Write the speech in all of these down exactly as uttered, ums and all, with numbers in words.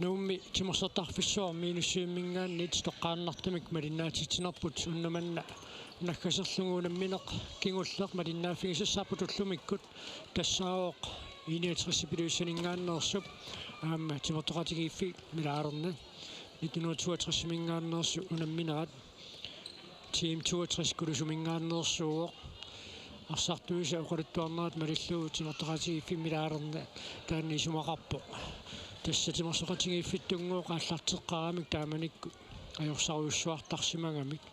Nuummi timersortarfissuarmi inussiumminngaanniit toqqaannartumik malinnaatitsinerput unnuk manna naggaserlugu unammineq kingulleq malinnaaffigisassarput ullumikkut tassaavoq I niogtres Ilulissaninngaanneersup aamma timersoqatigiiffimmik ilaalerneq nitten hundrede toogtres-iminngaanneersut unamminerat Team toogtres Kulusumminngaanneersuuvoq. Arsartuisa oqaluttuarnerat malillugu timersoqatigiiffimmik ilaalerneq taanna isumaqarpoq. Tassa timersoqatigiiffittunngooq aallarteqqaaramik taamanikkut ajorsarujussuartarsimagamik.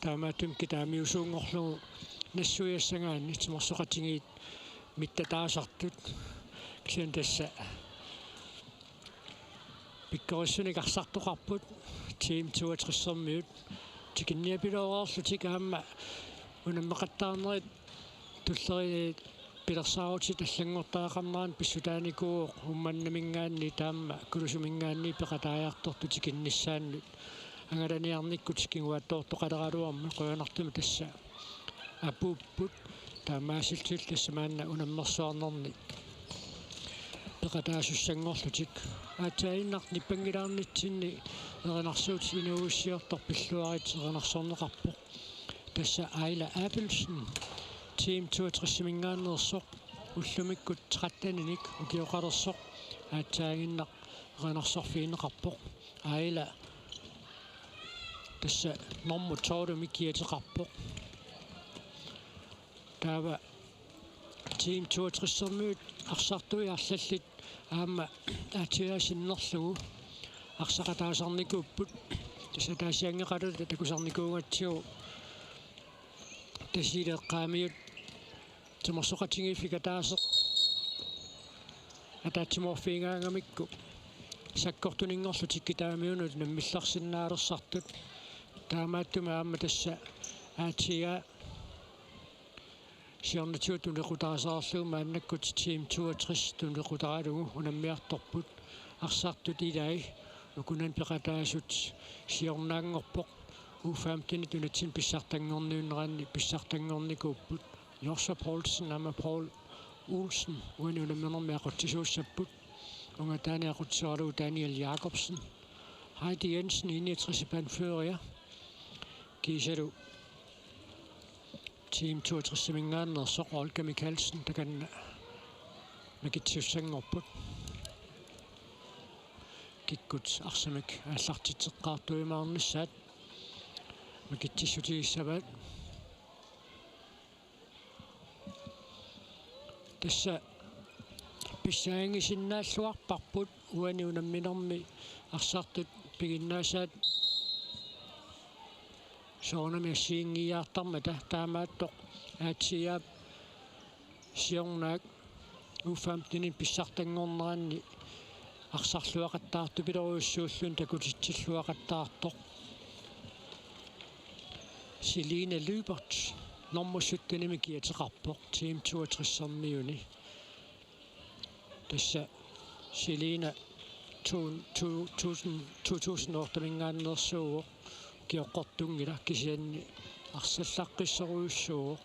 Taamaattumik kitaamiusuunngorlugu nassuiassagaanni timersoqatigiit mittataasartut. Kisianni tassa pikkorissunik arsartoqarput Team toogtres-ermiut. Tikinniapiloorlutik aamma unammeqattaarnerit tulleriiaat pilersaarutit allanngortariaqarneranni pissutaanikuuvoq Uummannaminngaanniit aamma Kulusumminngaanniit peqataajartortut tikinnissaannut. Angalaniarnikkut kinguaattoortoqaleraluarmat qujanartumik tassa apuupput. Taamaasilluni tassa maanna unammersuarnerni peqataasussanngorlutik. Aatsaaginnaq nippanngilaarnitsinni erinarsuutit inuuissiortoq pilluarit erinarsorneqarpoq. Tassa Aila Abelsen, Team toogtres-iminngaanneersoq, ullumikkut tretteninik ukioqalersoq aatsaaginnaq erinarsorfigineqarpoq. Aila tassa normu tolvimik kiateqarpoq. Taava Team toogtres-ermiut arsartui arlallit aamma aatsiaa sinnerlugu arsaqataasarnikuupput. Tassa ataasianngeqaluta takusarnikuugatsigu Tasiilaq eqqaamiut timersoqatigiiffik ataaseq ataatsimoorfigigaangamikku sakkortuninngorlutik kitaamiunut nammillersinnaalersartut. Taamaattumik aamma tassa aatsiaa siornatigut tunequtaasarlugu maannakkut Team toogtres tunequtaralugu unammiartorput. Arsartut ilai ukunani peqataasut siornaanngorpoq. U femtenit nunatsinni pissartanngorniunneranni pissartanngornikuupput. Josef Poulsen aamma Paul Olsen uani unamminermi aqutsisuussapput. Ungataani aqutsisoralugu Daniel Jakobsen. Heidi Jensen, I niogtres-ip anfører. Kiisalu Team toogtres-iminngaanneersoq Olga Mikaelsen takanna makitsissanngorput. Kikkut arsamik aallartitseqqaartuimaarnissaat makitsissutigissavaat. Tassa pissaangisinnaalluarparput uani unamminermi arsartut piginnaasaat soorunami assigiinngiiaartarmata. Taamaattoq aatsiaap siornaak U femtenit pissartanngorneranni arsarluaqattaartupilorujussuulluni takutitsilluaqattaartoq. Selina Lyberth normu syttenimik kiateqarpoq Team toogtres-ermiuni. Tassa Selina to-, to-, tusind, to tusind otte-minngaanneersuuvoq, ukioqqortunngilaq, kisianni arsallaqqissorujussuuvoq.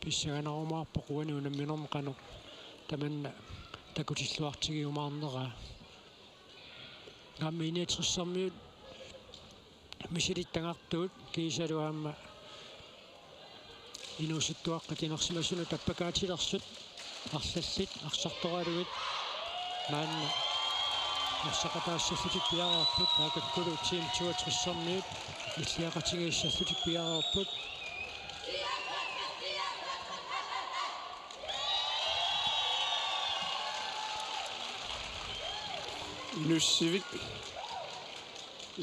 Pissanganarumaarpoq uani unamminermi qanoq tamanna takutilluartigiumaarneraa. Aamma I niogtres-ermiut misilittagartuut kiisalu aamma inuusuttuaqqat inersimasunut appakaatilersut arlallit arsartoralugit maanna arsaqataassallutik piareerput, taakkukkulu Team toogtres-ermiut nilliaqatigiissallutik piareerput. Inussivik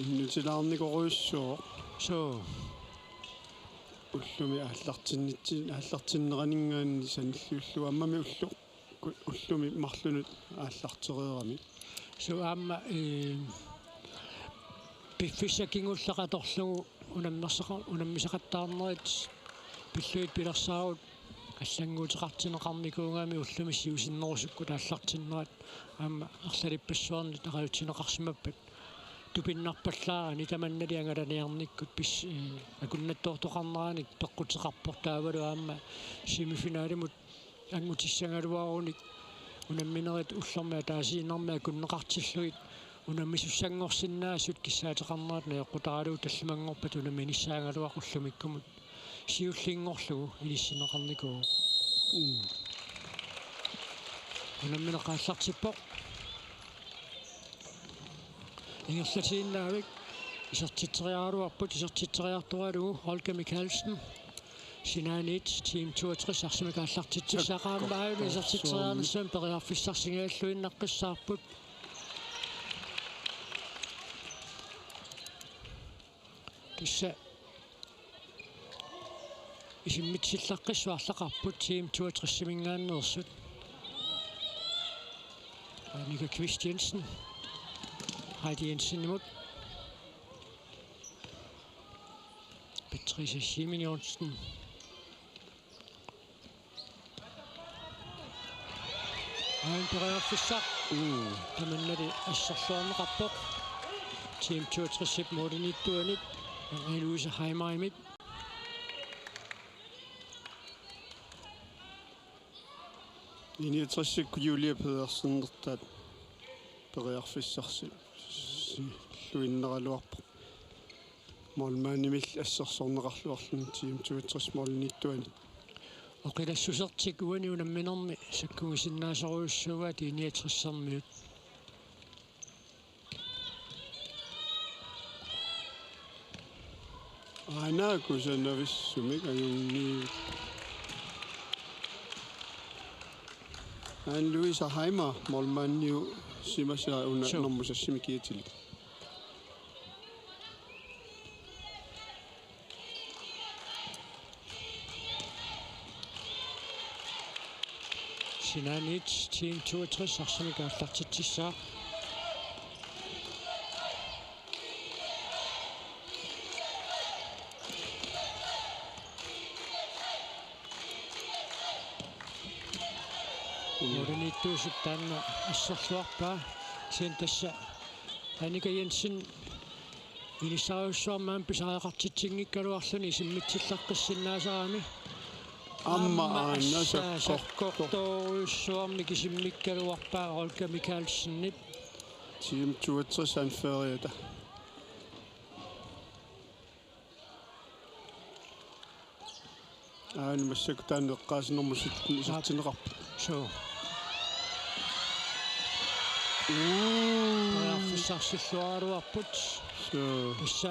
innutilaarnikorujussuuvoq. Suu. Ullumi aallartinnitsin-, aallartinneraninngaanniit sanilliullugu aammami ullu-, ku-, ullumi marlunut aallartereerami. Suu aamma, ee, piffissaq kingulleq atorlugu unammersaqa-, unammisaqattaarnerit pillugit pilersaarut allannguuteqartinneqarnikuugami ullumi siusinnerusukkut aallartinnerat aamma arlalippassuarnit aqagutsineqarsimappat tupinnarpallaarani tamannali angalaniarnikkut pis-, ee, akunnattoortoqarneranik peqquteqarpoq taavalu aamma semifinalimut angutissagaluarunik unamminerit ullormi ataasiinnarmi akunneqartillugit Unammisussanngorsinnaasut kissaateqarnerat najoqqutaralugu tallimanngorpat unamminissaagaluaq ullumikkumut siullinngorlugu inissinneqarnikuuvoq. Unammineq aallartippoq. Ingerlatiinnavik isertitseriaraluarput, isertitseriartoralugu Olga Michaelsen. Sinaaniit Team toogtres arsamik aallartitsissaaq, aamma aajuna isertitseriarnissamut periarfissarsigalluinnaqqissaarput. Tassa isimmitsillaqqissuarlaqarput Team toogtres-iminngaanneersut. Annika Kvist Jensen. Heidi Jensenimut. Patricia Simonsen. Aamma periarfissaq. Mm. Tamannali asserluarneqarpoq. Team toogtres-ip målimiittuanit. Maria Louise Heimerimit. I-niogtresikkut Julie Pedersenertaat periarfissarsi-, si-, -lluinnaraluarpoq. Målmandimilli assersorneqarluarluni Team toogtres målimiittuanit. Oqilassusertik uani unamminermi sakkugisinnaasorujussuugaat I-niogtres-ermiut. Aana kusanavissumik ajunngilaq. Anne Louise Heimer målmandiusimasaa una Suu. Normu seks-imi kiatilik. Sinaaniit Team toogtres arsamik aallartitsissaaq. Målimiittuusup taanna asserluarpaa. Kisianni tassa Annika Jensen inissarujussuarmik aamma pisariaqartitsinngikkaluarluni isimmitsillaqqissinnaasarami. Aamma aamma aana assaa sakkortoq. Sakkortoorujussuarmik isimmikkaluarpaa Olga Michaelsenip. Team toogtres anføreriata. Aana massakkut taanna eqqaasinermut sytten isertinneqarpoq. Suu. Uu. Periarfissarsilluaraluarput. Suu. Tassa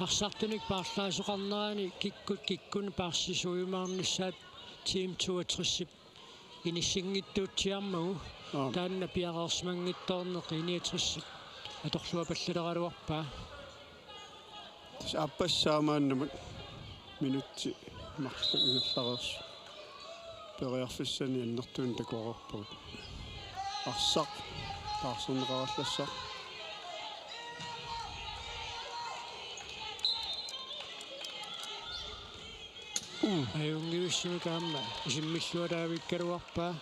arsartunik paarlaasoqarnerani kikkut kikkunnut paarsisuujumaarnissaat Team toogtres-ip inissinngitsuutsiarmagu. Aap. Taanna piareersimanngitsoorneq I-niogtres-ip atorluapallaleraluarpaa. Tassa aappassaa maannamut minutsit marluk ingerlareersut periarfissanik annertuumik takoreerpagut. Arsaq taarserneqarallassaq. Ajunngivissumik aamma isimmillualaavikkaluarpaa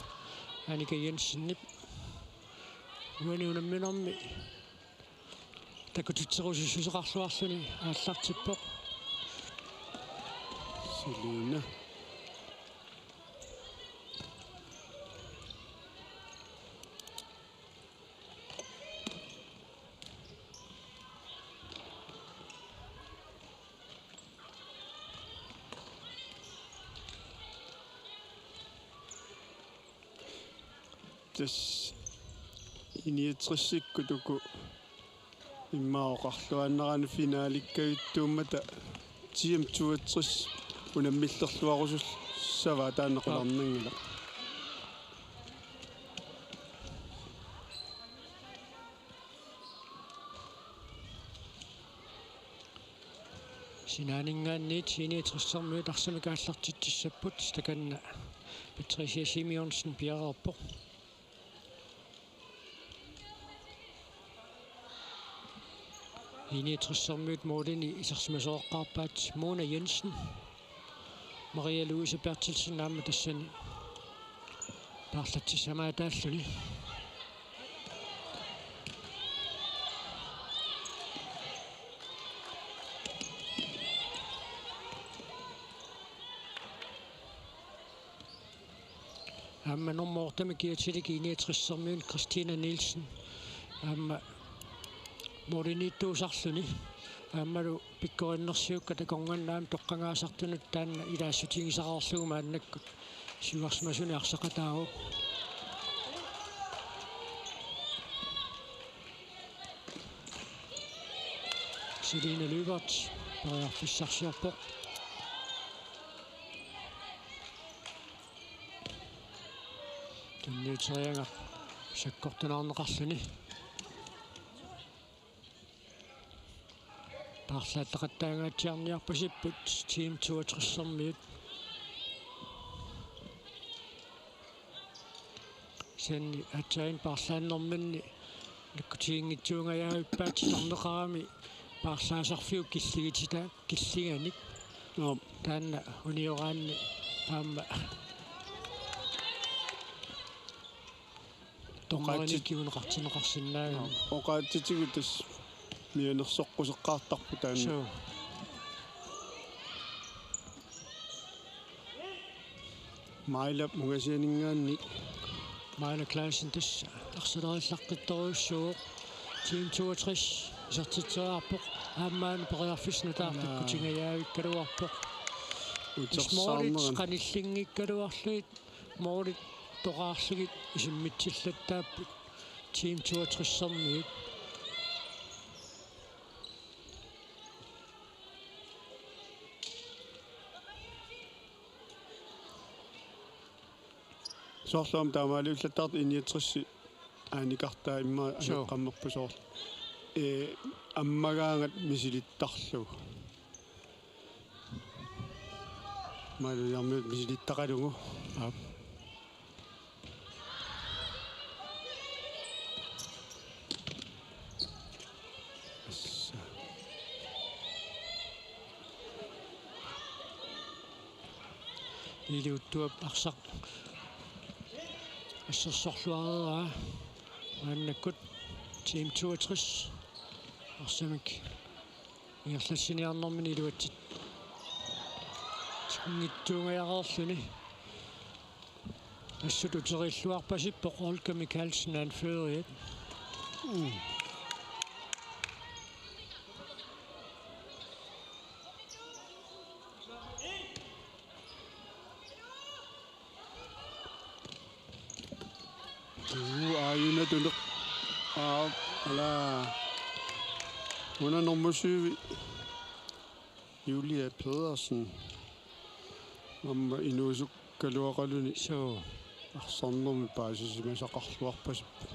Annika Jensenip. Uani unamminermi takutitserusussuseqarluarluni aallartippoq. Selina. Tassa I-niogtresikkut uku immaqa oqarluaannaraanni finalikkajuttuummata Team toogtres unammillerluarusussavaa, taanna qularnanngilaq. Sinaaninngaanniit I-niogtres-ermiut arsamik aallartitsissapput, takanna Patricia Simonsen piareerpoq. I-niogtres-ermiut målini isersimasoqarpaat Mona Jensen. Maria Louise Berthelsen aamma tassani paarlatsissamaataalluni. Aamma normu otte-mi kiatilik I-niogtres-ermiunit Christina Nielsen aamma Målimiittuusarluni. Aammalu pikkorinnersiukkat akornanni aamma toqqagaasartunut taanna ilaassutigisaqarlugu maannakkut siuarsimasuni arsaqataavoq. Selina Lyberth periarfissarsiorpoq. Tunniuteriagaq sakkortunaarneqarluni. Paarlaattaqattaangaatsiarniarpasipput Team toogtressermiut. Kisianni aatsaat paarlaannerminni nakkutiginngitsuungajaavippaat, titarneqarami paarlaasarfiup killigitita-, killinganik. Joo. Taanna unioraanni aamma Oqaatsit- dommerinik kinguneqartinneqarsinnaagami. Oqaatsitigut tassa mianersoqquseqqaartarput taanna. Suu. Mailap ungasianinngaanniit. Maila Clausen tassa arsalerillaqqittorujussuuvoq. Team toogtres isertitseriarpoq. Aamma una periarfissaq nutaarput. Aa. Kutinngajavikkaluarpoq. Utersaarnerat. Målit qanillinngikkaluarlugit, målit toqaarlugit isimmitsillattaapput Team toogtressermiut. Soorlu aamma taamaaliullattaartoq I niogtres aanikartaa immaqa. Suu. Aneqqammerput soorlu. Ee, ammagaangat misilittarlugu. Malujarmiut misilittaqalugu. Aap. Assa. Iliuttuap arsaq assersorluareeraa. Maannakkut Team toogtres arsamik ingerlatsiniarnermini iluatsit tikinngitsuungajareerluni. Assut uterilluarpasippoq Olga Mikaelsen anføreriat. Mm. Uu, aajuna tuneq. Aa, ala. Una nummer syv, Julia Pedersen. Aamma inuusukkaluaqaluni. Suu. Arsarnermi paasisimasaqarluarpasippoq.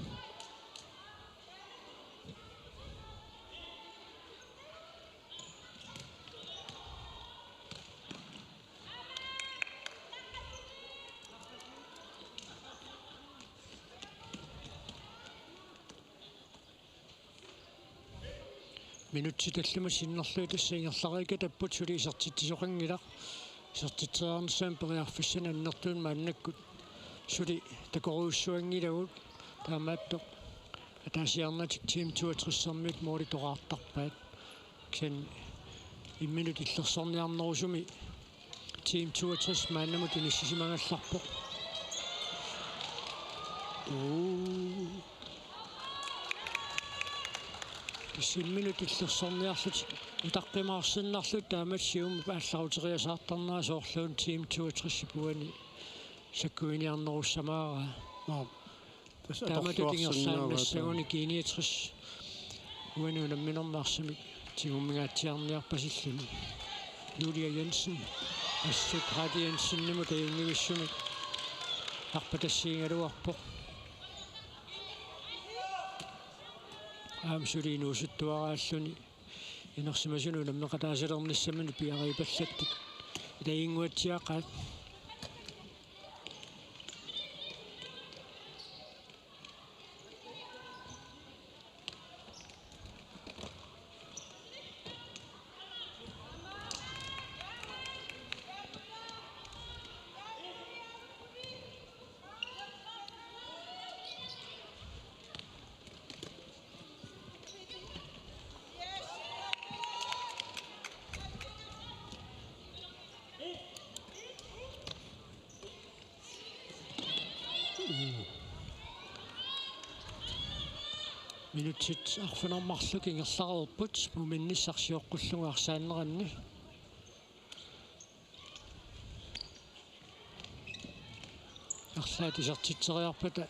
Minutsit tallimat sinnerlugit tassa ingerlariikatapput, suli isertitsisoqanngilaq. Isertitseriarnissamut periarfissanik annertuumik maannakkut suli takorujussuanngilagut, taamaattoq ataasiarnatik Team toogtressermiut målit toqaartarpaat. Kisianni imminut illersorniarnerusumi Team toogtres maannamut inissisimagallarpoq. Uu. Kisianni imminut illersorniarlutik utaqqimaarsinnarlutik taamatut siumut aallaruteriasaartarnerat, soorluuna Team toogtres-ip uani sakkuniarnerussamaaraat. Aap. Tassa taamatut atorluarsinnaavaat. Ingerlaannassaguni G niogtres uani unamminermi arsamik tigummingaatsiarniarpasilluni. Julia Jensen assut Radi Jensenimut ajunngivissumik arpatassiigaluarpoq. Aamma suli inuusuttuaraalluni inersimasunut unammeqataasalernissaminut piariipallattoq ilaginnguatsiaqaat. Minutsit arfineq-marluk ingerlareerput, muminnissaq sioqqullugu arsaanneranni. Arlaat isertitseriarpata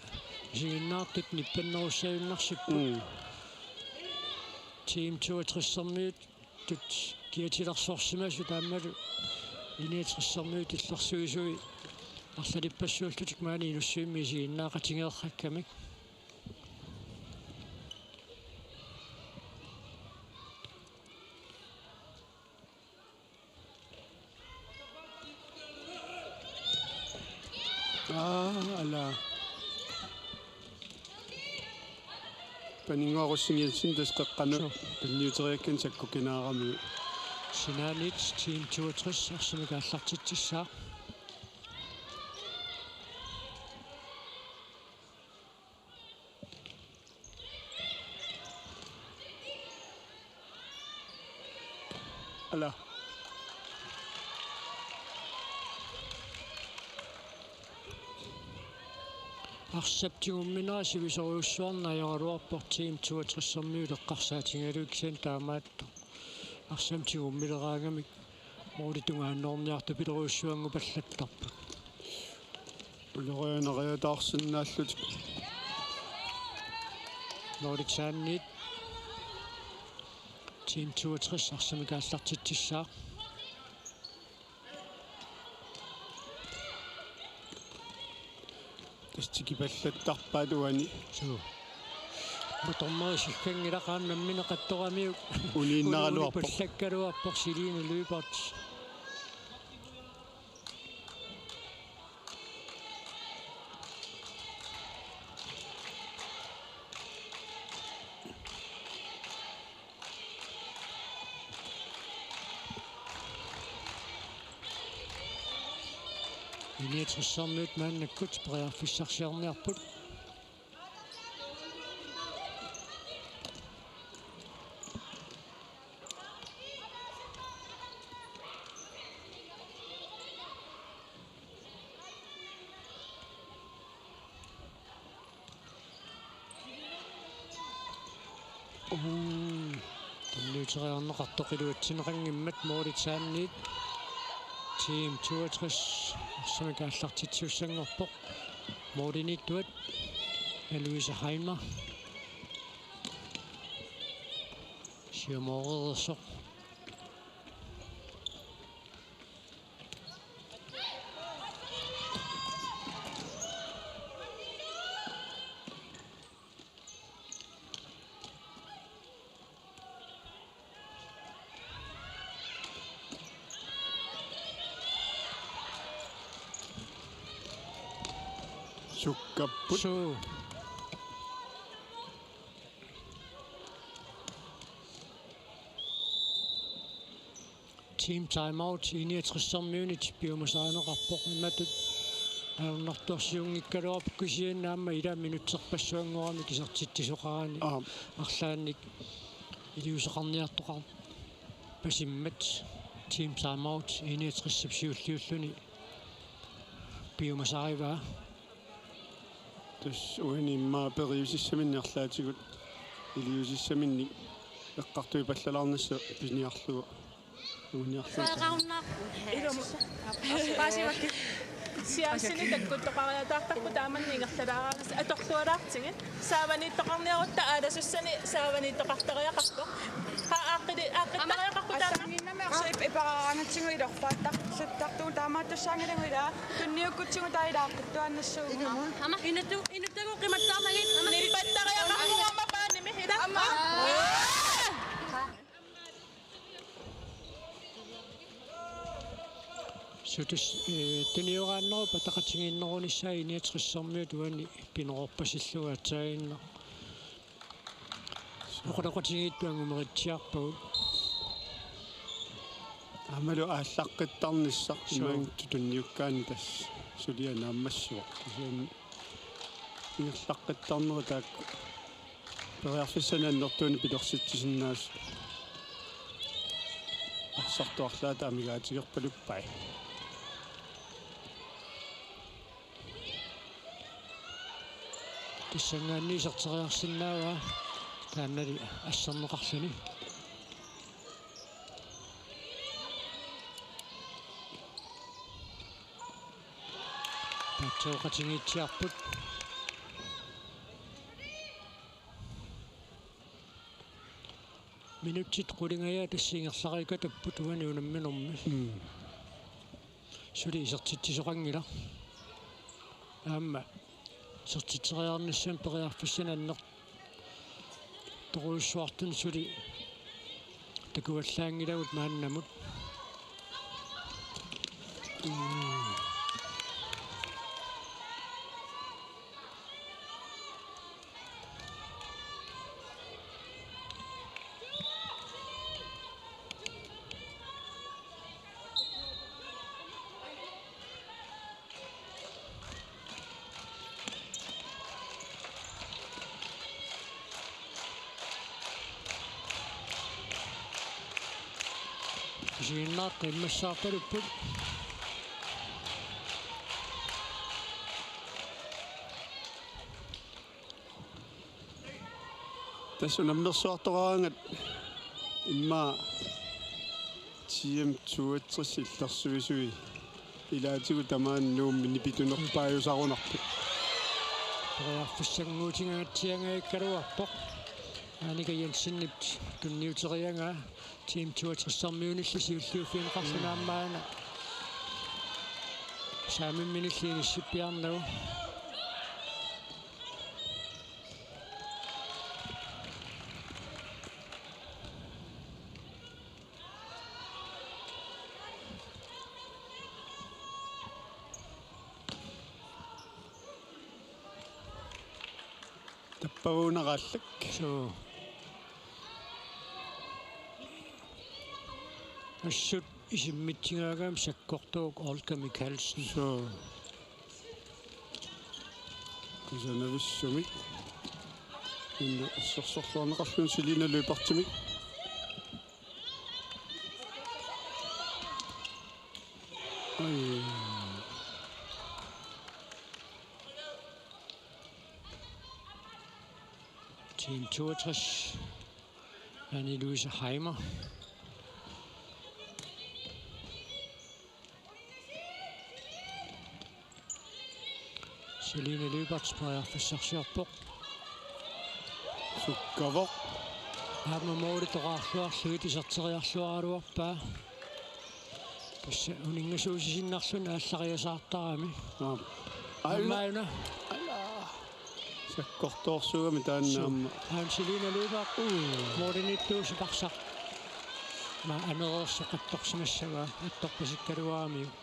isiginnaartut nippannerussagunarsipput. Mm. Team toogtressermiut tut kiatilersorsimasut aammalu I-niogtressermiut illersuisui arlalippassuullutik maani Inussivimmi isiginnaaqatigeeqqakkamik. Aa, ala. Paninnguaq Rosing Jensen tassa qeqqanut. Suu. Tunniuteriakkani sakkukinaaramiuk. Sinaaniit Team toogtres arsamik aallartitsissaaq. Ala. Arsap tigumminera sivisoorujussuarneq ajoraluarpoq Team toogtressermiut eqqarsaatigalugit, kisianni taamaattoq arsamik tigummileraangamik måli tungaanniorniartupilorujussuanngupallattarput. Ulorianariataarsinnaallutik. Målitsaanniit Team toogtres arsamik aallartitsissaaq. Tassa tikipallattarpaat uani. Suu. Mutormeri sigganngilaq, aamma nammineq qattoramiuk. Uniinnaraluarpoq. Ullakkaluarpoq Celine Lyberth. I-niogtressermiut maannakkut periarfissarsiorniarput. Uu, tunniuteriarneqartoq iluatsinneqanngimmat målitsaanniit. Team toogtres arsamik aallartitsissanngorpoq. Målimiittuat Louise Heimer. Siumooreersoq. Sukkapput. Suu. Team timeout I-niogtressermiunit piumasarineqarpoq, imatut ajornartorsiunngikkaluarpoq kisianni aamma ila minutserpassuanngoramik isertitsisoqarani. Aap. Arlaannik iliuuseqarniartoqarpasimmat Team timeout I-niogtressip siulliulluni piumasarivaa. Tassa uani immaqa periusissaminnik arlaatigut iliuusissaminnik eqqartuipallalaarnissaq pisiniarlugu anguniarlugu. Ilumut. Paasivakkit. Siaamsini takkuttoqariataartarput taamanni ingerlalaarnissaq atorlualaartigit. Saavaniittoqarniarutta aalasussani saavaniittoqartariaqarpoq. Qa aaqqili aaqqittariaqarpoq taama. Assannginnami arsuip iperaaraangatsigu ilorpaattartuttartugut taamaattussaanngilagut ilaa tunniukkutsigu taava ilaaqqittuaannassuugut. Ilumut. Ama inutu inuttagu qimatsaarnagit ama nippattariaqarpoq ama paanimi ila. Ama. Sutus, eh, tunioraannerup ataqatigiinnerunissaa I-niogtressermiut uani pineqarpasillugu aatsaannguaq. Oqaloqatigiittut angumeritsiarpagut. Aammalu aallaqqittarnissaq. Suu. Imaanngitsoq tunniukkaanni tassa suliaq naammassivoq. Kisianni ingerlaqqittarnerit taakku periarfissanik annertuunik pilersitsisinnaasut arsartuarlaata amigaatigerpaluppai. Tassanngaanniit iserteriarsinnaavaa Taannali asserneqarluni. Taatsoqatigiitsiarput. Minutsit qulingajaat tassa ingerlariikatapput uani unamminermi. Mm. Suli isertitsisoqanngilaq. Aamma isertitseriarnissamut periarfissanik annertoorujussuartuni suli takuallaanngilagut maannamut. Mm. Isiginnaartut immassaartalupput. Tassa unammersuartoqaraangat immaqa T M toogtres illersuisui ilaatigut tamaani Nuummi nipitunerpaajusarunarput. Periarfissannguutigaatsiangajakkaluarpoq. Annika Jensenip tunniuteriaraa T M toogtressermiunilli siulliuffigineqarluni aamma una. Saamimminilli inissippiarnagu. Tappavunaqaallak. Suu. Assut isimmitsigaagami sakkortuvoq Olga Mikaelsen. Suu. Kusanavissumik. Innu assersorluarneqarluni Selina Lyberthimik. Ai. T M toogtres. Anne Louise Heimer. Selina Lyberth periarfissarsiorpoq. Sukkavoq. Aamma måli toqqarluarlugit iserteriarluaraluarpaa. Tassa uninngasuusisinnarluni aallariasaartarami. Aap. Aamma una. Ala. Sakkortoorsuugami taanna aamma. Aamma Selina Lyberth. Uu. Målimiittuusup arsaq. Aamma anereersoq attorsimassavaa, attorpasikkaluaramiuk.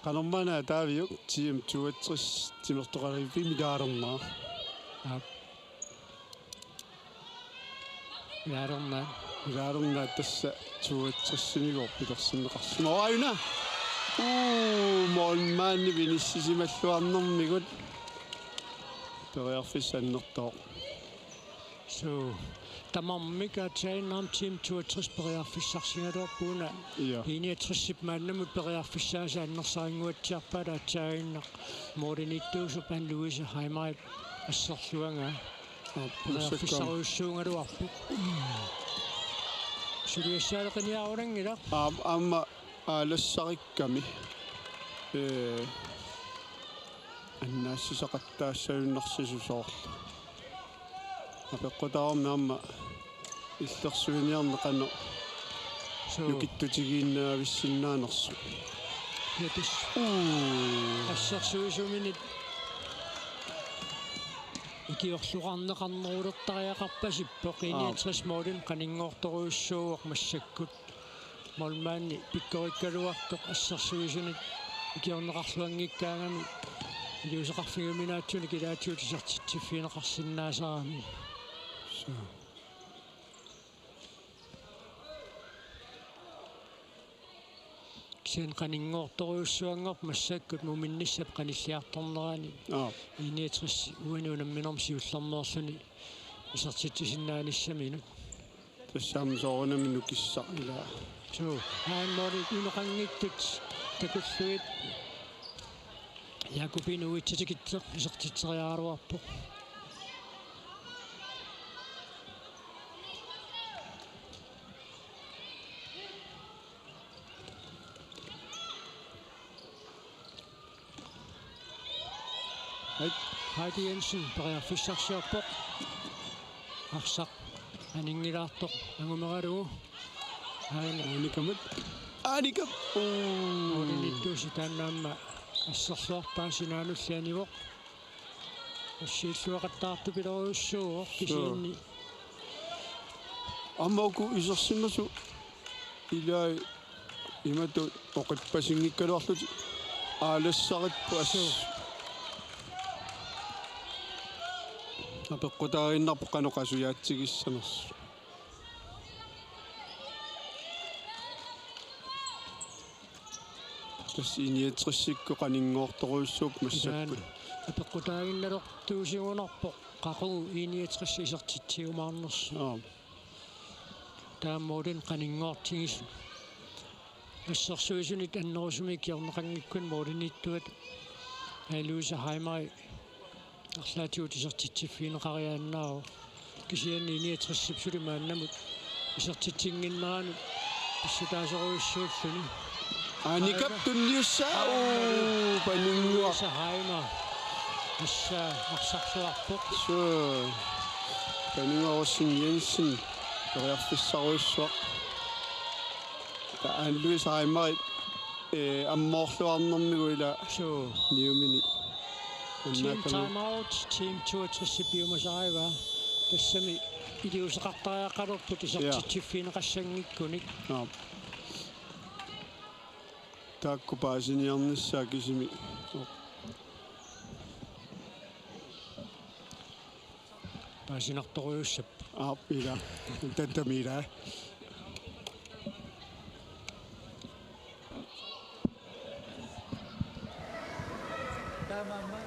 Qanormaana ataaviuk T M toogtres timertoqarivimmi ilaalernera. Aap. Ilaalernaat. Ilaalernaat tassa toogtresimigoorput pilersinneqarsimavoq. Aajuna. Uu, målmandip inissisimalluarnermigut. Periarfissaq annertooq. Suu, tamarmik aatsaannguaq T M toogtres periarfissarsigaluarput una. Ja. I niogtresip maannamut periarfissaasa annersarinnguatsiarpaat aatsaannguaq. Målimiittuusup Anne Louise Heimerip asserluagaa. Aap, periarfissarujussuugaluarpoq. Suliassaaleqiniarunanngilaq. Aap, aamma aalassarikkami. Ee, annaassisaqattaassagunarsisoq soorlu. Apeqqutaavoq aamma illersuiniarneq qanoq. Suu. Nukittutigisinnaavissinnaanngitsoq. Kiatis. Uu. Assersuisuminit ikiorluarneqarnerulertariaqarpasippoq. Aap. I niogtres målinngortorujussuuvoq massakkut. Målmandi pikkorikkaluartoq assersuisunit ikiorneqarluanngikkaangami iliuuseqarfigiuminaatsunik ilaatigut isertitsiffigineqarsinnaasarami. Suu. Kisianni qaninngortorujussuanngorpoq massakkut muminnissap qanilliartornerani. Aap. I niogtres uani unamminermi siullermeerluni isertitsisinnaanissaminut. Tassami soorunami nukissaq ilaa. Suu, aamma måli inoqanngitsut takullugit. Jakobine Uitsatikitseq isertitseriaraluarpoq. Ai. Heidi Jensen periarfissarsiorpoq. Arsaq aninngilaartoq angumeralugu. Aana. Aanikamut. Aanikam. Uu. Ulinittuusi taanna aamma assersuarpaa sinaanulli anivoq. Assiilluaqattaartupilorujussuuvoq. Suu. Kisianni. Aamma uku isersimasut ilai imatut oqippasinngikkaluarlutik aalassaripput. Suu. Apeqqutaaginnarpoq qanoq qasujaatsigissanersut. Tassa I niogtresikkut qaninngoortorujussuupput massakkut. Ilaana apeqqutaaginnalertuusigunarpoq qaqugu I niogtres isertitsiumaarnersoq. Aap. Taamaalilluni qaninngoortigisoq. Assersuisunit annerusumik kingorneqanngikkunik målimiittuata Louise Heimeri arlaatigut isertitsiffigineqariaannaavoq. Kisianni I niogtresip suli maannamut isertitsinnginneranut pissutaasorujussuulluni. Aanikap tunniussaa. Uu, paninnguaq. Louise Heimer. Tassa arsarluarpoq. Suu. Paninnguaq Rosing Jensen. Periarfissarujussuaq. Taava Anne Louise Heimeri, eh, ammoorluarnermigut ila. Suu. Niumini. Team timeout, team toogtres piumasarivaat. Tassami iliuuseqartariaqalerput. Ja. Isertitsiffigineqassanngikkunik. Ja. Taakku paasiniarnissaat kisimi. Paasinartorujussuupput. Aap, ila. Tattami ila. Taamaammat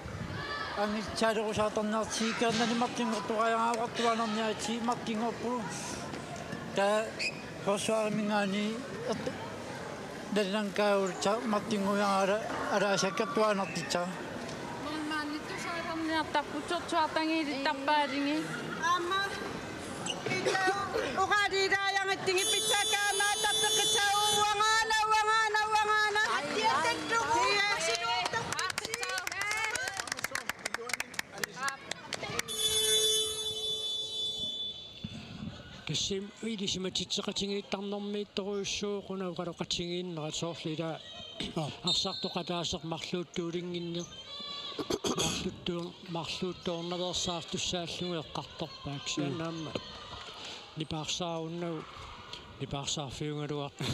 angissaalerusartarniartigikkannani martinngortuaannarniaritsi martinngorpugut. Taava forsvariminngaanniit ert-, Nalunangaarutta martinnguiaraara alaasakkertuaannaq titsa. Målmanditut saasarniartarput sorsuartangiilittarpaaligi. Aamma. Pitau oqaaliilaajangatsigit pitsaakkaamaattarput peqqissaagut uangaana, uangaana, uangaana. Attiatattu. Ia. Tassami ilisimatitseqatigiittarnermiittorujussuuvoq una oqaloqatigiinnerat soorlu ila. Aa. Arsartoq ataaseq marluuttuulinnginneq. Marluuttuun-, marluuttoornaveersaartussaalluni eqqartorpaat. Kisianni. Mm. Aamma nipaarsaarunnagu nipaarsaarfiugaluartoq.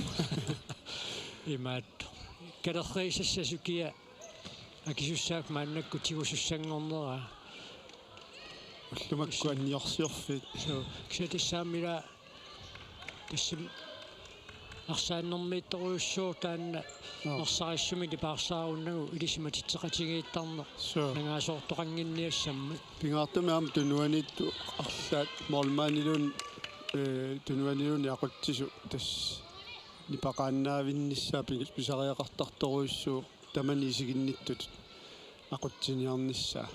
Imaattoq. Kalerriisassasukia akisussaak maannakkut tigusussanngorneraa. Ullumakkut anniorsiorfiit. Suu, kisianni tassami ila tassami arsaannermiittorujussuuvoq taanna. Aa. Ersarissumik nipaarsaarunnagu ilisimatitseqatigiittarneq. Suu. Nangaasoortoqannginniassammat. Pingaartumik aamma tunuaniittut arlaat målmandiluunniit, eh, tunuaniluunniit aqutsisut tassa nipaqaannaavinnissaat pigis-, pisariaqartartorujussuuvoq. Tamanna isiginnittut aqutsiniarnissaa.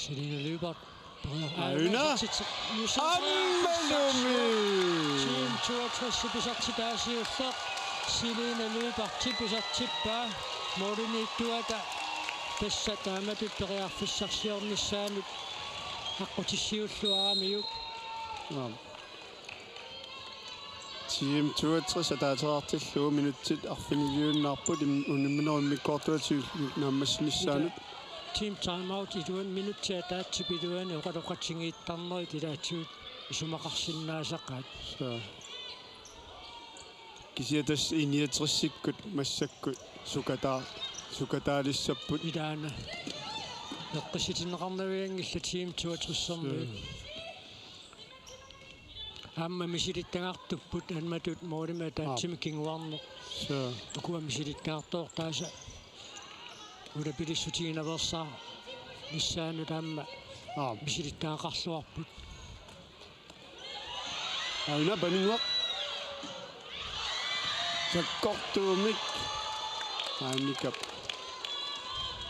Selina Lyberth. Aana. Ammalumi. Team toogtres pisartitaasiulluni. Selina Lyberth pisartippaa. Målimiittuata tassa taamatut periarfissarsiornissaanut aqqutissiuulluaramiuk. Aap. Team toogtres ataaseqartillugu minutsit arfiniliunnaarput im-, unamminerup immikkoortuata naammassinissaanut. Team timeout iluani minutsit ataatsip iluani oqaloqatigiittarnerit ilaatigut isumaqarsinnaasaqaat. Suu. Kisianni tassa I niogtresikkut massakkut sukataa-, sukataalissapput. Ilaana. Eqqissitinneqarnavianngillat Team toogtresermiut. Suu. Aamma misilittagartupput anmatut målimik ataatsimik kinguarneq. Suu. Ukua misilittagartoortaasa ulapillissutiginaveersaarnissaanut aamma. Aap. Misilittagaqarluarput. Aana paninnguaq. Sakkortuumik. Annika.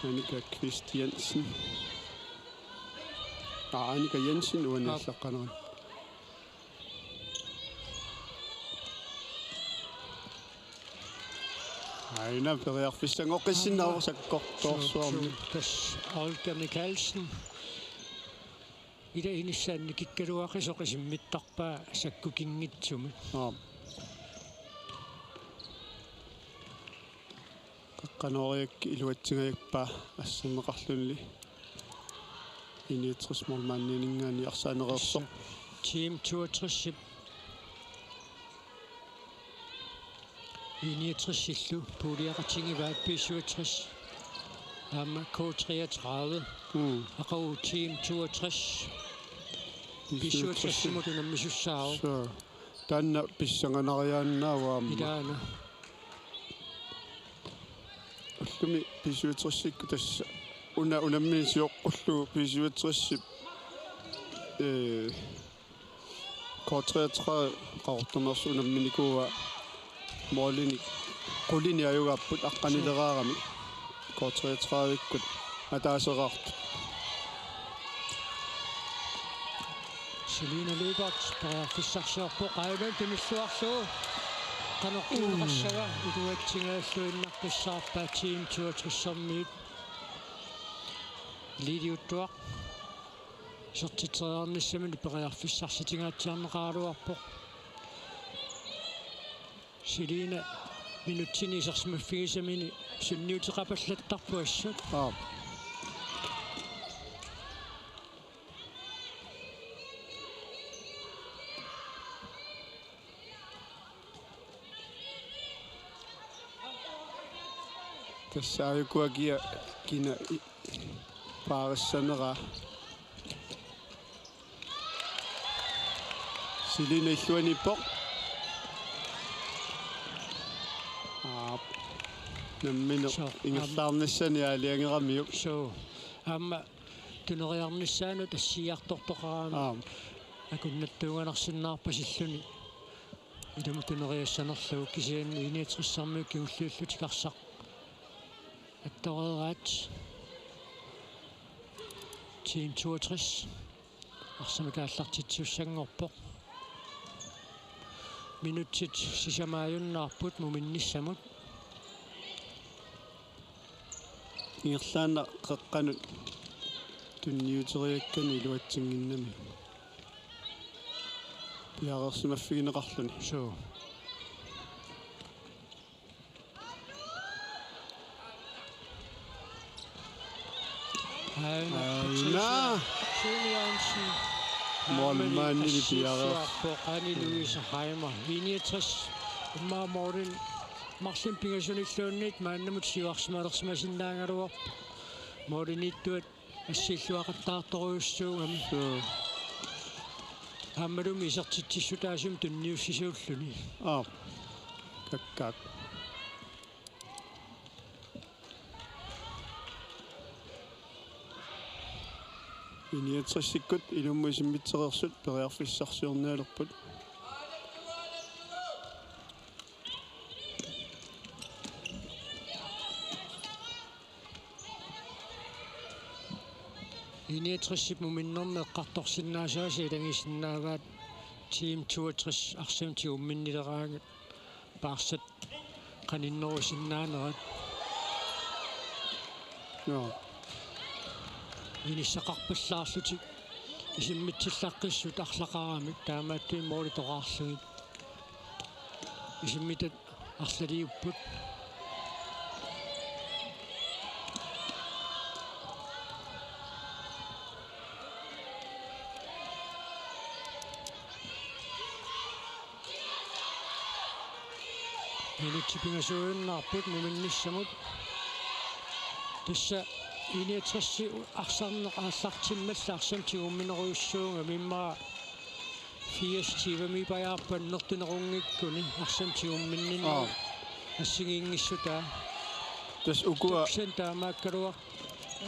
Annika Christiansen. Aa, Annika Jensen uani Aap. Allaqqanerit. Aina periarfissanngoqqissinnaavoq sakkortoorsuarmi. Tassa Olga Mikkelsen. Ila inissaanni kikkaluaqisoq isimmittarpaa sakkukinngitsumik. Aap. Qeqqanooriakkit iluatsingajappaa asserneqarluni. I niogtres målmandianinngaanniit arsaaneqarsoq. Team toogtres-ip I niogtres-illu puuliaqatigivaat B syvogtres. Aamma K treogtredive. Mm. Aqagu Team toogtres. B syvogtres-imut unammisussaavoq. Så. Taanna pissanganariaannaavoq aamma. Ilaana. Ullumi B syvogtres-ikkut tassa una unammineq sioqqullugu B syvogtres-ip, ee, K treogtredive Qaqortumeersuup unamminikuua målinik qulinik ajugaapput aqqanileraarami. K treogtredive-ikkut ataaseqartut. Selina Lyberth periarfissarsiorpoq, aajuna tunilluarlugu. Qanoq kiuneqassava, iluatsingajalluinnaqqissaarpaa Team toogtres-ermiut. Liliuttuaq. Isertitseriarnissamini periarfissarsitingaatsiarneqaraluarpoq. Selina minutsini isersimaffigisamini sunniuteqapallattarpoq assut. Aap. Tassa aajuku akia kina i-, paarissaneraa. Selina illuaniippoq. Aap. Nammineq. Så, aam. Ingerlaarnissani aalajangeramiuk. Så, aamma tuneriarnissaanut assigiartortoqarami. Aap. Akunnattuuganersinnaarpasilluni. Ilumut tuneriassanerlugu kisianni I niogtres-ermiut kingulliullutik arsaq attoreeraat. Team toogtres. Arsamik aallartitsisussanngorpoq. Minutsit sisamaajunnaarput muminnissamut. Ingerlaannaq qeqqanut tunniuteriakkani iluatsinnginnami. Piareersimaffigineqarluni. Suu. Aana. Aana. Patricia Simeonsen. Målmandini piareerpoq. Annie Louise Heimer. I niogtres. Immaqa målini marlunnik pingasunilluunniit maannamut siuarsimalersimasinnaagaluarpoq. Målimiittuat assiilluaqattaartorujussuugami. Suu. Aammalumi isertitsissutaasumik tunniussisuulluni. Aap. Kakkaak. I niogtres-ikkut ilummut isimmitsereersut periarfissarsiornialerput. I niogtres-ip muminnermi eqqartorsinnaasavasi ilagisinnaavaat Team toogtres arsamik tigumminnileraangat paarsat qaninnerusinnaanerat. Joo. Inissaqarpallaarlutik isimmitsillaqqissut arlaqaramik taamaattumik målit toqqarlugit. Isimmitat arlaliupput. Minutsit pingasuujunnaarput muminnissamut. Tassa I niogtres arsarneq aallartimmalli arsamik tigumminerujussuugami immaqa firs tyvemiippajaarput annertunerunngikkunik arsamik tigumminninni. Aap. Assigiinngissutaa. Tassa ukua. Tuksan taamaakkaluar-,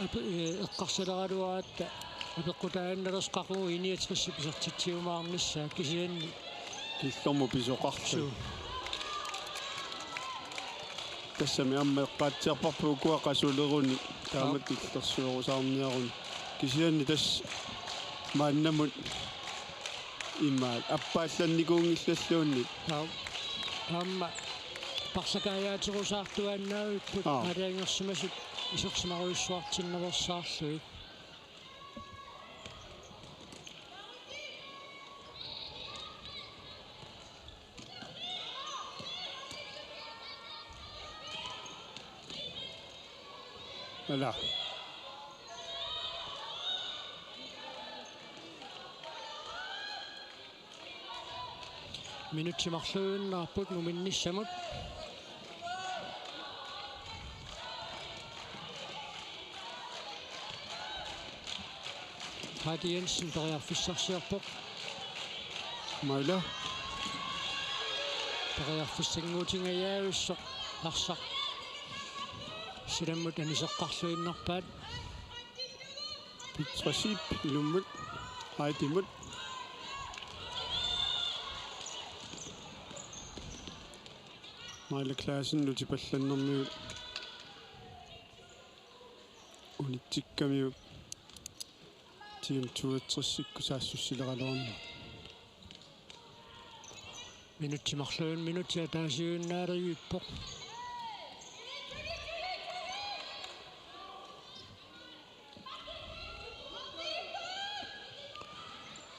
ape-, ee, eqqarsaleraluaratta apeqqutaaginnalersoq qaqugu I niogtres-ip isertitsiumaarnissaa kisianni. Killormut pisoqarluni. Suu. Tassami aamma eqqaatsiarparput ukua qasulerunik taamatut illersuerusaarniaruni. Kisianni tassa maannamut imaat appaallannikuunngillalluunniit. Aap. Aamma parsakaajaaterusaartuaannaavipput. Aap. Aalajangersimasut isersimarujussuartinnaveersaarlugit. Ala. Minutsit marluinnaapput muminnissamut. Heidi Jensen periarfissarsiorpoq. Maila. Periarfissannguutingajaavissoq arsaq. Silammut aniseqqarluinnarpaat. Petra Zeeb ilummut. Heidimut. Maila Clausen nutipallannermigut unitsikkamiuk Team toogtresikkut saassussileraluarneq. Minutsit marluin-, minutsit ataasiinnaalerpoq.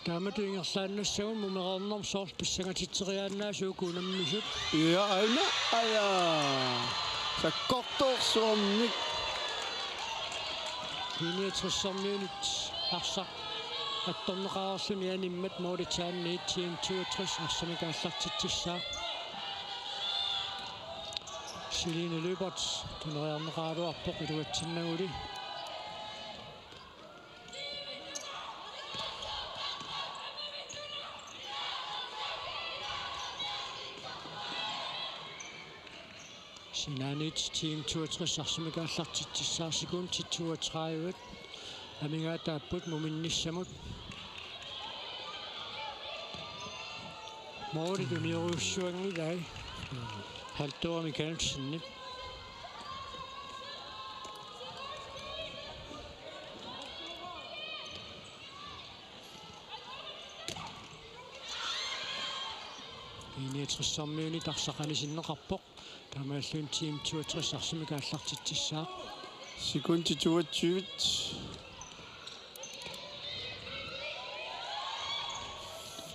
Taamatut ingerlaannassagunik mumereernermut soorlu pissangatitseriaannaasut uku unammisut. Ja, aina, aja. Sakkortoorsuarmik. Niogtressermiunit arsaq attorneqareerluni animmat målitsaanniit Team toogtres arsamik aallartitsissaaq. Celine Lyberth tuneriarneqaraluarpoq iluatsinnaguli. Sinaaniit Team toogtres arsamik aallartitsissaaq, sekundit toogtredive amigaataapput muminnissamut. Målit uniorujussuanngilai Halldora Michaelsenip. Niogtressermiunit arsaq anisinneqarpoq. Taamaalilluni Team toogtres arsamik aallartitsissaaq. Sekundit toogtyve.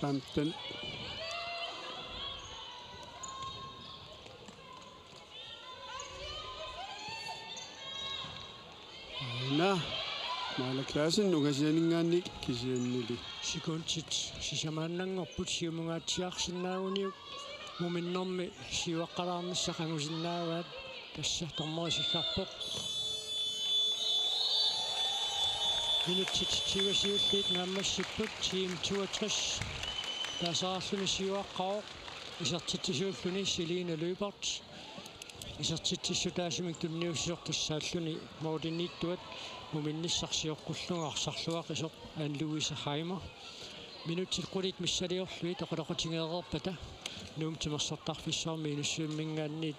Femten. Aana, Maila Clausen ungasianinngaanniit kisiannili. Sekundit sisamaannanngorput siumungaatsiarsinnaaguniuk muminnermi siuaqqalaarnissaq angusinnaavaat, tassa dommeri siggarpoq. Minutsit tyve siulliit naammassipput, Team toogtres taaseraarluni siuaqqavoq, isertitsisuulluni Celine Lyberth. Isertitsissutaasumik tunniussisoq tassaalluni målimiittuat muminnissaq sioqqullugu arsarluaqisoq Anne Louise Heimer. Minutsit qulit missiliorlugit oqaloqatigeereerpata Nuummi timersortarfissuarmi Inussivimminngaanniit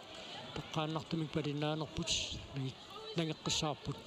toqqaannartumik palinnaanerput nangi-, nangeqqissaarput.